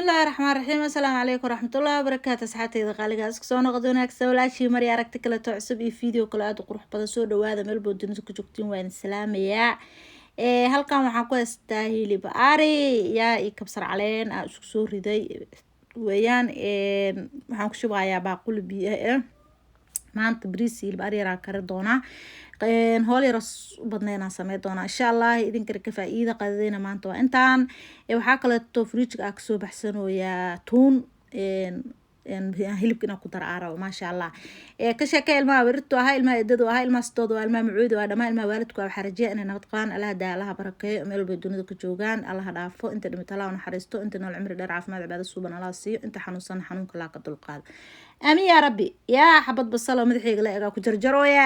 Bismillaahi raxmaan raxiim. Assalaamu calaykum waraxmatullaahi wabarakaatu. Asxaabteyda qaaliga, isku soo noqod wanaagsan. Walaashii mari aragti kaleto cusub iyo video kale aada u qurux badan. Soo dhawaada meel bood dunida ku joogtiin, waa idin salaamayaa. Halkan waxaan ku haystaa hilib ari yaa iyo kabsar caleen aan isku soo riday weeyaan. Waxaan ku shubayaa baaquli biyo ah. Maanta bariis hilib ari yaraan kari doonaa, hool yaro u badneynaan sameyn doonaa, insha Allah. Idinkana ka faa-iida qadadeyna maanta waa intaan. Waxaa kaleeto fridge-ka aa kasoo baxsanooyaa tuun hilibka inaan ku dara aa rabo, maasha Allah. Ka sheekay ilmaha warirtu ahaa, ilmaha edadu ahaa, ilmaha sidooda waa, ilmaha macuuda waa, dhamaan ilmaha waalidku waa. Waxaa rajeeya inay nabad qabaan. Allaha daa, Allaha barakeeyo. Meel walbay dunida ka joogaan, Allaha dhaafo. Inta dhimata Allaha naxariisto, inta nool cimri dheer, caafimaad, cibaado suuban Allaha siiyo, inta xanuunsan xanuunka Allaha ka dulqaado. Aamin yaa rabbi. Yaa xabad basal oo madaxeyga la egaa ku jarjarooya,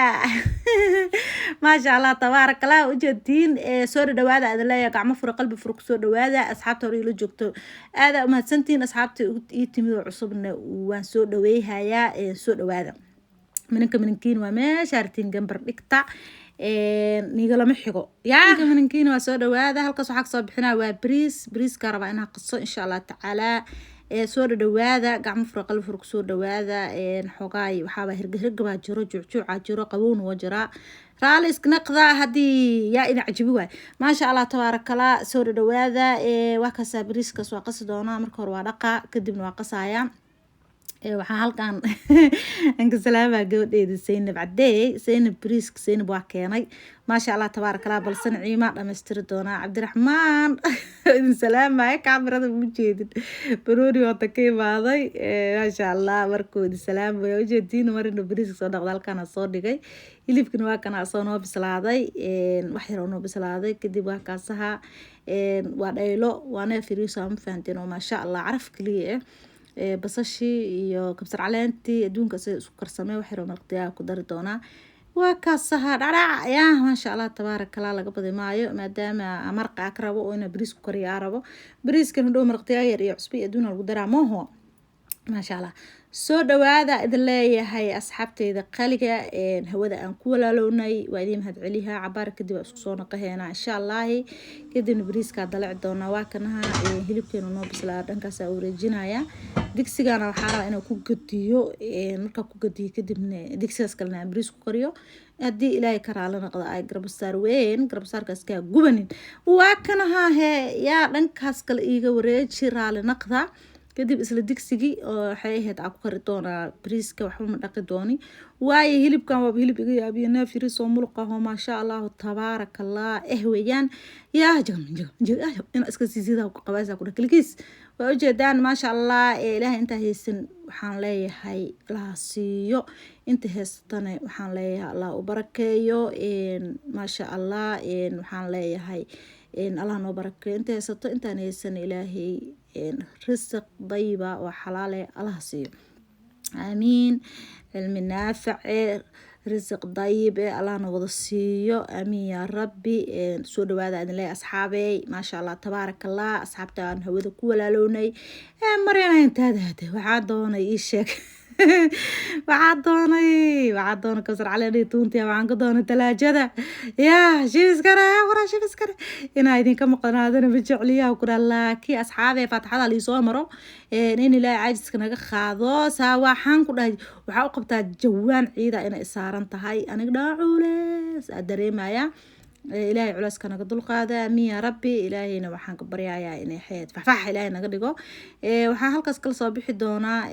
maasha Allah, tabaaraka Allah. Ujeedtiin, soo dhawaada adin leeyahay. Gacmo fura, qalbi fura kusoo dhawaada. Asxaabta hore ila joogto aada umahadsantihiin, asxaabta ii timid oo cusubna waan soo dhaweyhayaa. Soo dhawaada. Minanka minankiin waa meesha artiin gambar dhigta, nigalama xigo. Yaa minankiin waa soo dhawaada. Halkaas waxaa kasoo bixinaa waa bariis. Bariiska rabaa inaa qaso, insha Allah tacaala. Soo dhadhawaada, gacmo fura, qalbi fura kusoo dhawaada. Xogaay waxaaba hirga baa jiro, juucjuucaa jiro, qabowna waa jiraa. Raali iska naqda haddii yaa idin cajibi waay. Maasha Allah, tabaarakallah. Soo dhadhawaada. Waa kaasaa, bariiskaas waa qasi doonaa. Marka hore waa dhaqa, kadibna waa qasaya. Waxaa halkan aan ka salaamaa gabadheeda Zaynab Cadeey. Zaynab, bariiska Zaynab waa keenay, maasha Allah, tabaaraka Allah. Balse Naciima dhamaystiri doonaa. Cabdiraxmaan idin salaamaya, kaamirada uma jeedin, barooni wata ka imaaday, maasha Allah. Markuu idin salaamaya ujeediin, marina bariiska soo dhaqda, halkaana soo dhigay. Hilibkina waa kana soo noo bislaaday, wax yar oo noo bislaaday kadib waa kaasaha. Waa dhaylo, waa neef yariis, ma fahanteen? Oo maasha Allah, caraf kaliya ah. Basashii iyo kabsar caleentii adduunka sida isku karsamay, wax yaroo maraq digaag ku dari doonaa. Waa kaasaha dhacdhac ya, maasha Allah, tabaaraka Allah. Laga badi maayo maadaama maraqa aa ka rabo oo ina bariis ku kariyo aa rabo. Bariiskana dhow maraq digaag yar iyo cusbo iyo adduuna lagu daraa mooho, maasha Allah. Soo dhawaada idin leeyahay, asxaabteyda qaliga hawada aan ku walaalownay. Waa idiin mahad celiha. Cabaar kadib waa isku soo naqaheena, insha Allahi. Kadibna bariiskaa dalaci doonaa. Waa kanaha hilibkeenu noo bislaa, dhankaasaa wareejinaya. Digsigana waxaa rabaa inaan ku gadiyo. Markaa ku gadiyo kadibna digsigaas kalena aan bariis ku kariyo, haddii Ilaahay ka raali noqdo. Ay garbasaar weyn, garbasaarkaas kaa gubanin. Waa kanaha hee, yaa dhankaas kale iiga wareeji, raali naqda. Kadib isla digsigii oo waxay ahayd aa ku kari doonaa bariiska. Waxba ma dhaqi dooni, waayo hilibkan waaba hilib iga yaabiyo, neef yariis oo muluq ah oo maasha Allahu tabaaraka Allah weeyaan. Yaa jagam jagam jagam ina iska siisidaa ku qabaysaa ku kaligiis. Waa ujeedaan, maasha Allah. Ilaahay intaa haysan waxaan leeyahay Allah siiyo, inta haysatana waxaan leeyahay Allah u barakeeyo, maasha Allah. Waxaan leeyahay Allah noo barakeeyo inta haysato, intaan haysan Ilaahay risiq dayiba oo xalaale Allah siiyo, aamiin. Cilmi naaface, risiq dayib ee Allahna wada siiyo, aamiin yaa rabbi. Soo dhawaada idin leeyahay, asxaabey, maasha Allah, tabaaraka Allah. Asxaabta aan hawada ku walaalownay, Maryana intaada hade waxaa doonay ii sheeg. Waxaa doonay kabsar caleen iyo tuuntii. Waxaan ka doonay talaajada. Yaa shibiskare, wara shibiskare inaa idinka maqnaadana ma jecliyaa ku dhaa. Laakiin asxaabee, faatixada liisoo maro in Ilaahay caajiska naga qaado. Saa waxaan ku dhahay, waxaa u qabtaa jawaan ciida inay saaran tahay. Aniga dhaa culeys aa dareemaya. Ilaahay culeyska naga dulqaada, amiin yaa rabbi. Ilaahayna waxaan ka baryayaa inay xeed faxfax Ilaahay naga dhigo. Waxaan halkaas kala soo bixi doonaa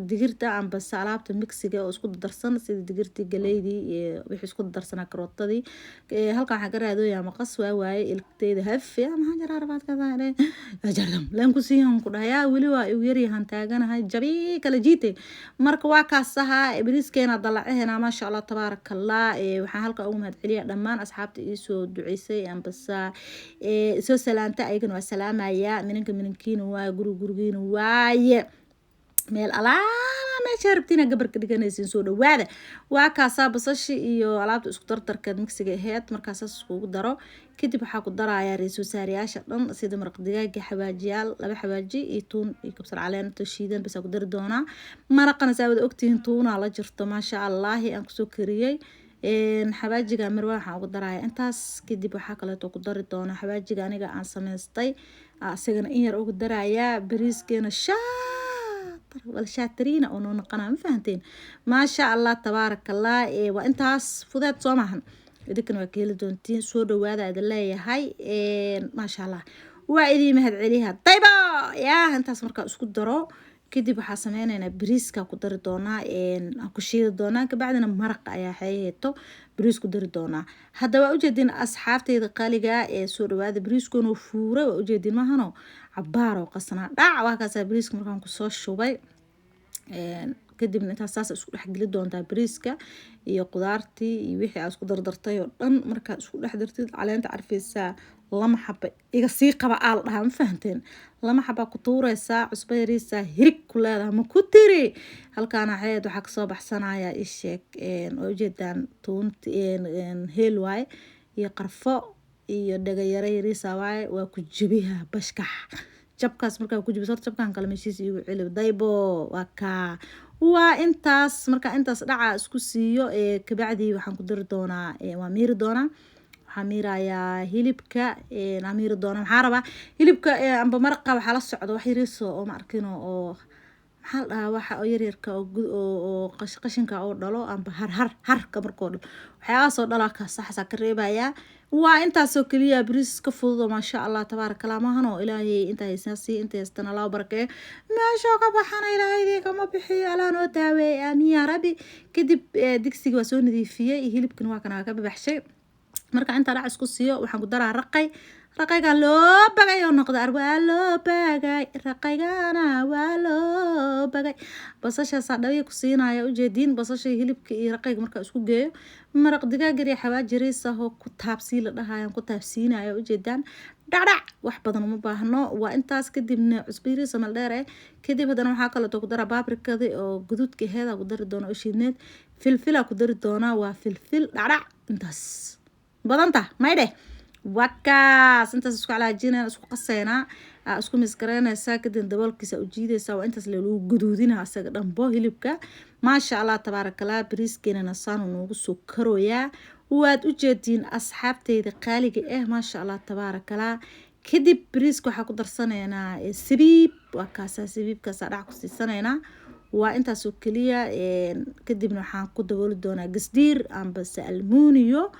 digirta ambase alaabta mix-iga oo isku darsan, sida digirtii, galeydii iyo wixii isku darsanaa, karootadii. Halkan waxaan ka raadooyaa maqas. Waa waaye ilkteyda haf ya, maxaa jiraa rabaadka jardam leen ku siiyan ku dhahayaa. Weli waa igu yaryahan taaganahay jabii kala jiite. Marka waa kaas ahaa bariiskeena dalacaheena, maasha Allah, tabaaraka Allah. Waxaan halkan ugu mahad celiyaa dhammaan asxaabta iisoo duceysay ambasa soo salaanta. Ayagana waa salaamayaa. Minanka minankiina waaye, guri gurigiina waaye, meel alaala meesha rabtiina gabarka dhiganaysiin. Soo dhawaada. Waa kaasaa basashi iyo alaabta isku dardarkeed mix-iga aheyd. Markaa saas iskugu daro kadib waxaa ku darayaa ra-iisul wasaarayaasha dhan, sida maraq digaaga, xawaajiyaal, laba xawaaji iyo tuun iyo kabsar caleento shiidan bas ku dari doonaa. Maraqana saa wada ogtihiin, tuunaa la jirto, maasha Allahi, aan kusoo kariyey. Xawaajiga mirwa waxaan ugu daraya intaas. Kadib waxaa kaleeto ku dari doona xawaajiga aniga aan sameystay, asagana in yar ugu darayaa. Bariiskeena shaatar wal shaatariina oo noo noqonaa, ma fahanteen? Maasha Allah, tabaaraka Allah. Waa intaas, fudeed soo maahan? Idinkana waa ka heli doontiin. Soo dhawaada idin leeyahay. Maasha Allah, waa idin mahad celiha. Daybo yaa, intaas markaa isku daro kadib waxaa sameyneynaa bariiska ku dari doonaa, ku shiidi doonaa. Kabacdina maraqa ayaa xeeheeto bariis ku dari doonaa. Hadda waa ujeedin, asxaabteyda qaaliga ee soo dhawaada. Bariiskuna fuuray, waa ujeedin mahano? Cabaar oo qasanaa dhac. Waa kaasaa bariiska markaan kusoo shubay. Kadibna intaas saas isku dhex geli doontaa bariiska iyo qudaartii iyo wixii aad isku dardartay oo dhan. Markaad isku dhex dartid, caleenta carfeysaa lama xaba iga sii qaba aa la dhahaa, ma fahanteen? Lama xabaa ku tuureysaa, cusbo yariisaa hirig ku leedahay. Ma ku tiri halkaana xeed waxaa kasoo baxsanaya isheeg, waa ujeedaan, tuunti heel waaye iyo qarfo iyo dhagayaro yariisa waaye. Waa ku jebiha bashkax jabkaas. Markaa ku jebiso horta jabkan kale meeshiisa igu celi. Daybo, waa kaa, waa intaas. Markaa intaas dhaca isku siiyo, kabacdii waxaan ku dari doonaa, waa miiri doonaa. Waxaa miirayaa hilibka, aan miiri doonaa. Maxaa rabaa hilibka amba maraqa waxaa la socda wax yariiso oo ma arkino oo maxaa la dhahaa, waxa oo yaryarka oo qashinka oo dhalo amba har har harka markoo dhalo, waxyaabahaas oo dhalaa ka saxsaa ka reebayaa. Waa intaasoo keliya, bariis ka fudud oo maasha Allah, tabaaraka Allah maahan? Oo Ilaahay inta haysan sii, inta haystana Allah barakeeyo, meesha ka baxana Ilaahay idinkama bixiyo, Allah noo daaweeye, aamiin yaa rabbi. Kadib digsiga waa soo nadiifiyey, hilibkana waa kana, waa ka babaxshay. Marka intaa dhac isku siiyo, waxaan ku daraa raqay. Raqayga loo bagay oo noqda ar, waa loo bagay raqaygana, waa loo bagay. Basashaasaa dhabiya ku siinaya, ujeediin? Basasha, hilibka iyo raqayga markaa isku geeyo, maraq digaag yar iyo xawaaji riis ah oo ku taabsii la dhahayo ku taabsiinayo, ujeedaan? Dhacdhac, wax badan uma baahno, waa intaas. Kadibna cusbo yariis oo meel dheer eh. Kadib haddana waxaa kaleeto ku daraa baabrikada oo guduudka aheed ku dari doona oo shiidneed. Filfilaa ku dari doonaa, waa filfil. Dhacdhac, intaas badanta maydheh. Wakaas intaas isku calaajinayna, isku qaseynaa, isku misgareynaysaa. Kadib daboolkiisa u jiidaysaa. Waa intaas lagu guduudinaa asaga dhanbo hilibka. Maasha Allah, tabaarakallah. Bariiskeenana saanu noogu soo karooyaa, waad u jeediin, asxaabteyda qaaliga ah. Maasha Allah, tabaarakallah. Kadib bariiska waxaa ku darsanaynaa sabiib. Waa kaasaa, sabiibkaasaa dhac ku siisanaynaa. Waa intaasoo keliya. Kadibna waxaan ku dabooli doonaa gasdiir ambase almuniyo,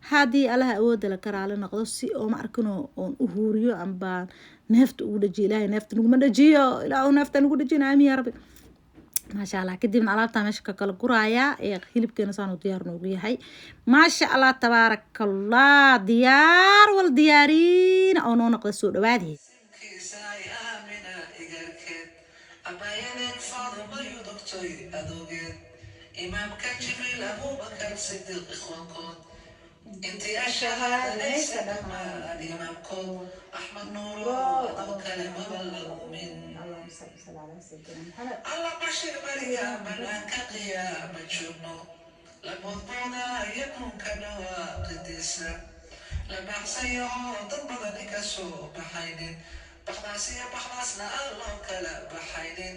haddii Allaha awooda la karaali noqdo, si oo ma arkino oon u huuriyo amba neefta ugu dhajiyo. Ilaahay neefta naguma dhajiyo, Ilaahu neefta nagu dhajina, aamin yaa rabbi. Maasha Allah. Kadibna alaabtaa meesha ka kala guraaya. Ee hilibkeena saanu diyaar noogu yahay. Maasha Allah, tabaarakallah. Diyaar wal diyaariin oo noo noqda. Soo dhawaadii. Abayadeed Faaduma yudugtoy adoogeed, imaamka Jibriil, Abubakar Sidiiq, ikhwaankood, intii ashahaadanaysa dhammaan, imaamkood Axmed Nuuro, adoo kale maba la umin. Alla bashir mariya banaanka qiyaama joogno, la boodboodaya kunka dhawaaqidiisa, la baxsayo dad badani ka soo baxaynin, baxdaas iyo baxdaasna aan loo kala baxaynin,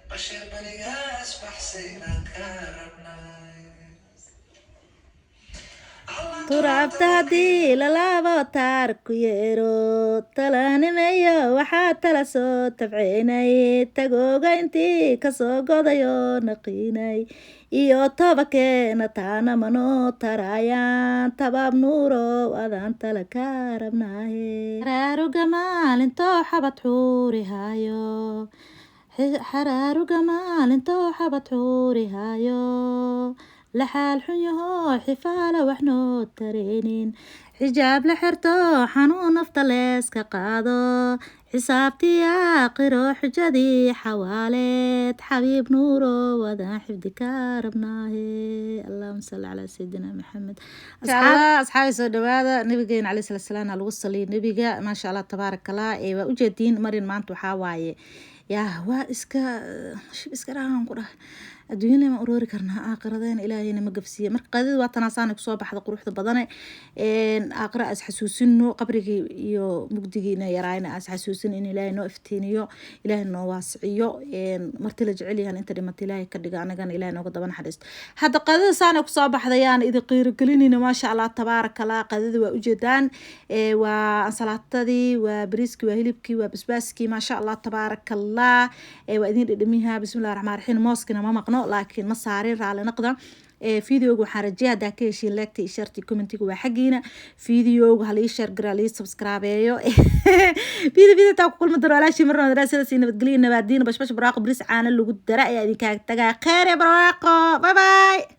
bashir berigaas baxsaynaan ka rabnay. Turabta haddii lalaabo taar ku yeero, talanimeyo waxaa tala soo tabcinay, tagooga intii kasoo godayo naqiinay iyo tobakeena, taana manoo tarayaan. Tabaab Nuurow, adaan tala ka rabnaaye. Xaraaruga maalintoo xabad xuurihayo, xaraaruga maalintoo xabad xuurihayo, laxaal xun yaho xifaala wax noo tareynin, xijaab la xirto xanuun nafta leeska qaado, xisaabtii aakhiro, xujadii xawaaleed, xabiib Nuuro wadaan xifdi ka rabnaahe. Allahuma salli calaa sayidina Maxamed. Asxaabi, soo dhawaada. Nabigeena caleyhi salaatu salaam lagu saliyo nabiga. Maasha Allah, tabaaraka Allah. Ee waa ujeediin marin maanta waxaa waaye yaa, waa iska shib iska dhahan ku dhahay, adduunyana ma uroori karnaa, aakhiradeen Ilaahayna ma gafsiiye. Marka qadida waa tanaasaana kusoo baxda quruxda badane. Aakhira as xasuusino, qabrigii iyo mugdigiina yaraayna as xasuusin, in Ilaahay noo iftiiniyo, Ilaahay noo waasiciyo. Marti la jecel yahan inta dhimata Ilaahay ka dhiga, anagana Ilaahay nooga daba naxariisto. Hadda qadada saana kusoo baxdayaan idin qiirigelinayna. Maasha Allah, tabaaraka Allah. Qadada waa ujeedaan, waa ansalaatadii, waa bariiskii, waa hilibkii, waa basbaaskii. Maasha Allah, tabaaraka Allah. Waa idin dhedhamiha. Bismillahi raxmaan raxiim. Mooskina ma maqno, laakiin ma saarin, raali naqda. Videoga waxaan rajeeya haddaa ka heshiin, like-ta iyo share-ta iyo comment-iga waa xaggiina. Videoga halii share gara, halii subscribe-eeyo. Video taa ku kulma daro walaashii marna sidaas iyo nabadgelyo, nabaadiina, bashbash, barwaaqo, bariis caano lagu dara ayaa idinkaaga tagaa. Kheer iyo barwaaqo, bye bye.